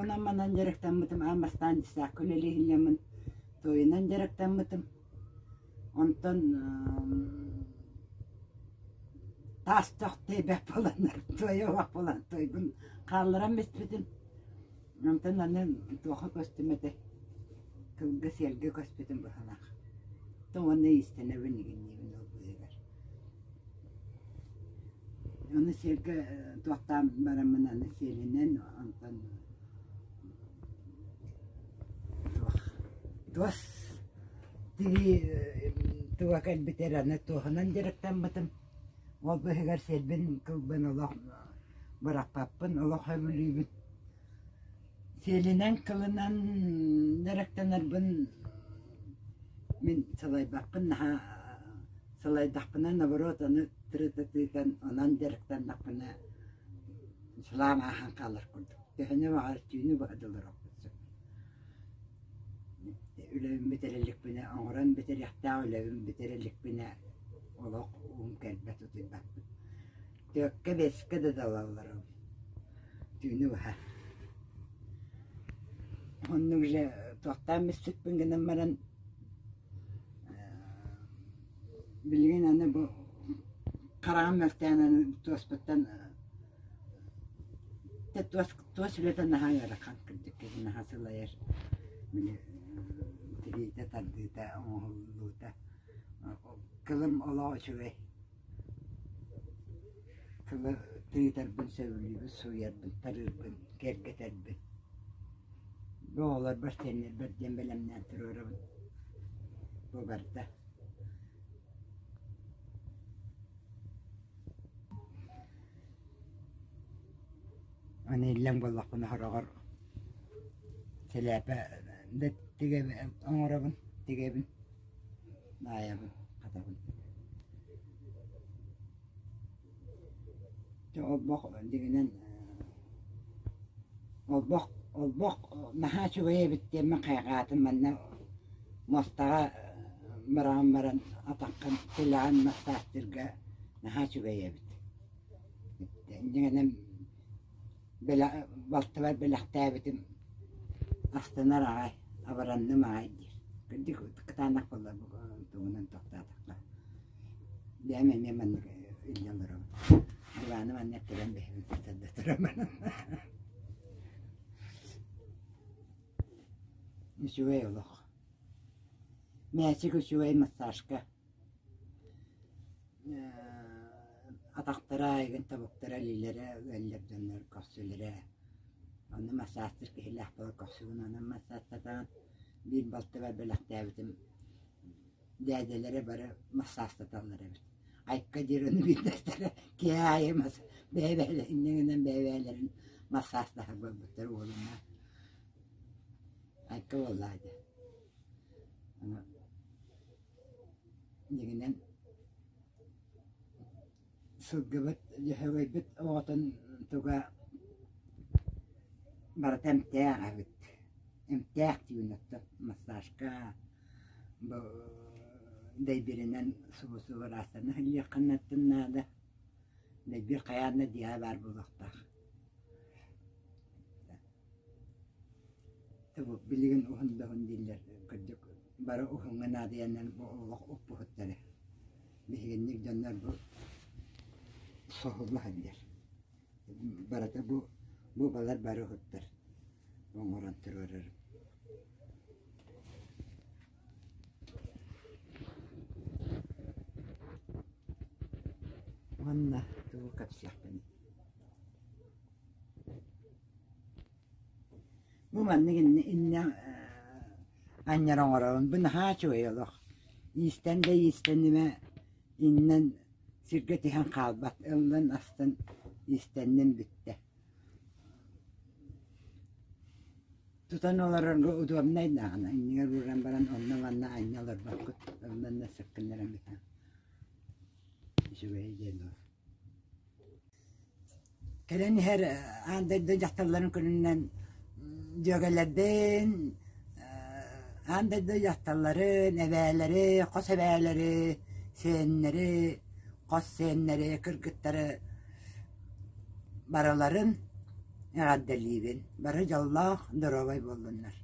Онон манан дьарыктаммытым, аан бастаан дьыссаакка үлэлии сылдьаммын туойунан дьарыктаммытым. Онтон таас чох тиэйбэт буоланнар, туойа олох буолан туойбун хаалларан бүппүтүм. Онтон аны туохха көстүм этэ, кылгас сиэлгэ көспүтүм быһыылаах. Уонна иистэнэбин игинниибин ол быыһыгар. Ону сиэлгэ туохтаан бараммын аны сиэлинэн онтон туох туос тигии туга кэлбитэр аны туоһунан дьарыктаммытым. Ол быыһыгар сиэлбин кылбын олох бырахпаппын, олох сөбүлүүбүн. Сиэлинэн кылынан дьарыктанарбын мин салайбаппын наһаа салайдахпына наоборот аны тырыта тыытан онон дьарыктаннахпына сылаам ааһан хаалар курдук. Төһөнү баҕар түүнү быһа да олоруохпун сөп. Үлэбин бүтэрэ иликпинэ, оҥорон бүтэриэхтээх үлэбин бүтэрэ иликпинэ олох уум кэлбэт, утуйбаппын. Түөккэ, биэскэ да далалларым түүнү быһа. Оннук же туохтаан бүппүппүн гынан баран билигин аны бу хараҕым мөлтөөн аны туоспуттан туос туос үлэтэ наһаа ыарахан кырдьык киһи наһаа сылайар били тириитэ тардыыта оҥоһуллуута кылым олох үчүгэй Кылы тыытарбын сөбүлүүбүн, сууйарбын, тарыырбын, киэргэтэрбин. Бу оҕолорбор, сиэннэрбэр диэн бэлэмнээн туруорабын. Бу барыта. Аны иллэҥ буоллахпына сороҕор сэлээпэ да тигэбин оҥоробун, тигэбин, баайабын, хатабын. Дьэ олбох дьиҥинэн олбох олбох наһаа үчүгэй эбит диэммин хайҕаатым манна муостаҕа быраҕан баран атаххын тилэҕин массажтыырга наһаа үчүгэй эбит. Дьиҥинэн балтыбар бэлэхтээбитим астынар аҕай, абыранным аҕай диир. Кырдьык кытаанах буолла бу тугунан тохтоотоххо. Бэйэм эмиэ маннык илдьэ олоробун. Диваны манна эптэрэн бэйэбин сырда турабын. Үчүгэй олох. Мээчик үчүгэй массажка. Атахтара, эйигин тобуктара, илиилэрэ ыаллар дьоннор көхсүлэрэ. Онно массажтыыр киһилээх буола көхсүгүн онон массажтатаҕын. Биир балтыбар бэлэхтээбитим дээдэлэрэ бары массажтаталлар эбит. Айка диир ону биирдэстэрэ киэһэ аайы бэйэ-бэйэлэрин бэйэ-бэйэлэрин массажтаһар буолбуттар уолунаан. Айка буоллаа дии. Аны Дьиҥинэн сылгыбыт, дьөһөгөйбүт оҕотун туга барыта эмтээх эбит. Эмтээх диибин оттон массажка бу дэйбииринэн субу-субу ыраастана сылдьыаххын наада. Дэйбиир хайаан да дьиэҕэ баар буолуохтаах. Билигин уһун да уһун дииллэр кырдьык бары уһуҥҥа наадыйаннар бу олох укпуһуттара. Биһигинник дьоннор бу соһулла сылдьар. Барыта бу бу балар бары уһуттар оҥорон туруорарым. Уонна тугу кэпсиэхпиний? Бу маннык иннэ иннэ анньар оҥоробун. Бу наһаа үчүгэй олох. Иистэн да иистэннимэ иннэн сиргэ түһэн хаалбат. Ыллын астын иистэнним бүттэ. Тутан олорорго удобнай даҕаны. Иннигэр ууран баран онно-манна анньа олорбоккут. Онно-онно сыккыннаран бүтэн. Үчүгэй диэн ол. Кэлэн иһэр аан дойду дьахталларын күнүнэн дьүөгэлэрбин, аан дойду дьахталларын, эбээлэри, хос эбээлэри, сиэннэри, хос сиэннэри, кыргыттары барыларын. Эҕэрдэлиибин, бары дьоллоох, доруобай буоллуннар.